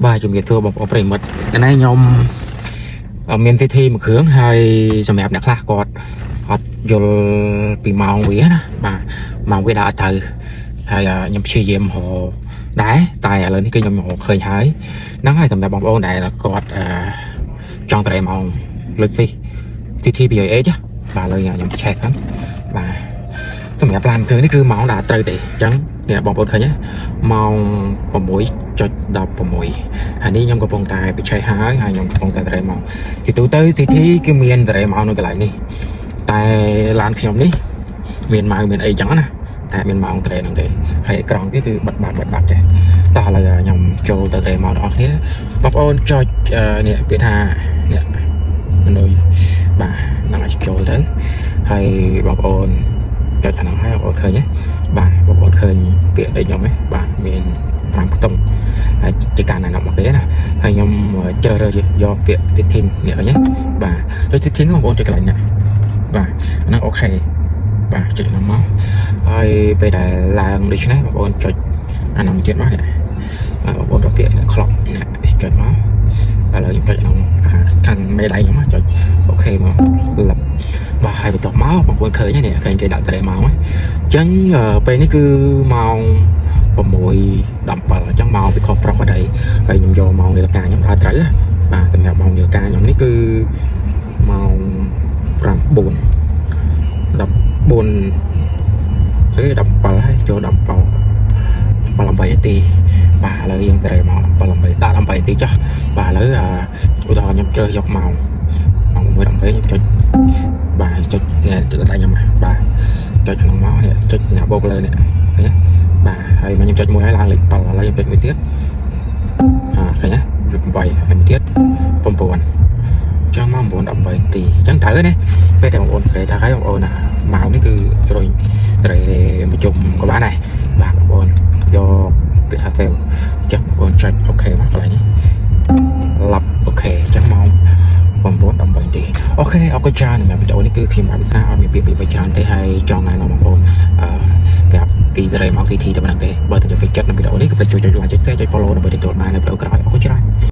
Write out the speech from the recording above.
បាទជំរាបសួរបងប្អូនប្រិយមិត្តថ្ងៃនេះខ្ញុំមាន TT មួយគ្រឿងហើយសម្រាប់អ្នកខ្លះគាត់អត់យល់ពីម៉ោងវាណាបាទម៉ោងវាដាក់អត់ត្រូវហើយខ្ញុំព្យាយាមរកដែរតែឥឡូវនេះគឺខ្ញុំរកឃើញហើយហ្នឹងហើយសម្រាប់បងប្អូនដែលគាត់អឺចង់ត្រេម៉ោងលើកនេះ TT 200H បាទឥឡូវខ្ញុំឆែកហ្នឹងបាទសម្រាប់ឡានគ្រឿងនេះគឺម៉ោងដាក់អត់ត្រូវទេអញ្ចឹងនេះបងប្អូនឃើញទេម៉ោង6.16ហើយនេះខ្ញុំកំពុងតែបច្ចេកហើយហើយខ្ញុំកំពុងតែត្រេម៉ោងទីទូទៅ CT គឺមានត្រេម៉ោងនៅកន្លែងនេះតែឡានខ្ញុំនេះមានម៉ៅមានអីចឹងណាតែមានម៉ោងត្រេហ្នឹងទេហើយអេក្រង់វាគឺបិទបាត់បិទបាត់ចេះតោះឥឡូវខ្ញុំចូលទៅត្រេម៉ោងទាំងអស់គ្នាបងប្អូនចុចនេះពាក្យថានេះមនុយបាទហ្នឹងឲ្យចូលទៅហើយបងប្អូនចុចអាហ្នឹងហើយបងប្អូនឃើញទេបាទបងប្អូនឃើញពាក្យដូចខ្ញុំទេបាទមាន5ខ្ទង់ហើយជាការណែនាំរបស់គេណាហើយខ្ញុំជ្រើសរើសយកពាក្យ setting នេះឃើញទេបាទចុច setting បងប្អូនចុចកន្លែងនេះបាទអាហ្នឹង OK បាទចុចហ្នឹងមកហើយពេលដែលឡើងដូច្នេះបងប្អូនចុចអាហ្នឹងទៀតមកនេះបាទបងប្អូនរកពាក្យ clock នេះចុចមកឥឡូវខ្ញុំចុចក្នុងខាងមេដៃខ្ញុំចុច OK មកលឹបបាទហើយបន្ទាប់មកបងប្អូនឃើញហើយនេះឃើញគេដាក់ត្រេម៉ោងហ្នឹងអញ្ចឹងពេលនេះគឺម៉ោង6:17អញ្ចឹងម៉ោងពីខុសប្រុសក្តីហើយខ្ញុំយកម៉ោងនាឡិកាខ្ញុំដល់ត្រូវបាទសម្រាប់ម៉ោងនាឡិកាខ្ញុំនេះគឺម៉ោង9 14ហេ17ហើយចូល17 7 8នាទីបាទឥឡូវយើងត្រេម៉ោង17 8ដាក់18នាទីចុះបាទឥឡូវឧទាហរណ៍ខ្ញុំជ្រើសយកម៉ោងម៉ោង1 18ខ្ញុំចុចបាទចុចនេះចុចដៃខ្ញុំបាទចុចក្នុងមកនេះចុចញ៉ាបោកលើនេះឃើញទេបាទហើយមកខ្ញុំចុចមួយហើយឡើងលេខ7ឥឡូវខ្ញុំចុចមួយទៀតអាឃើញទេវា8ហើយមួយទៀត9ចង់មក9 18នាទីអញ្ចឹងត្រូវណាពេលតែបងប្អូនត្រេថាហើយបងប្អូនណាម៉ោងនេះគឺរុញត្រេមកជុំក៏បានដែរបាទបងប្អូនយកពាក្យថា save អញ្ចឹងបងប្អូនចុច OK មកកន្លែងនេះឡាប់ OK អញ្ចឹងម៉ោង9 18នាទី OK អរគុណច្រើនសម្រាប់វីដេអូនេះគឺខ្ញុំអភិសាអត់មានពាក្យពេចន៍ច្រើនទេហើយចង់ណែនាំបងប្អូនអឺប្រាប់ពីសេរីម៉ោង CT តែប៉ុណ្្នឹងទេបើតើចូលពេញចិត្តនៅវីដេអូនេះកុំភ្លេចជួយចុច like ចុច share ចុច follow ដើម្បីទទួលបាននៅវីដេអូក្រោយអរគុណច្រើន។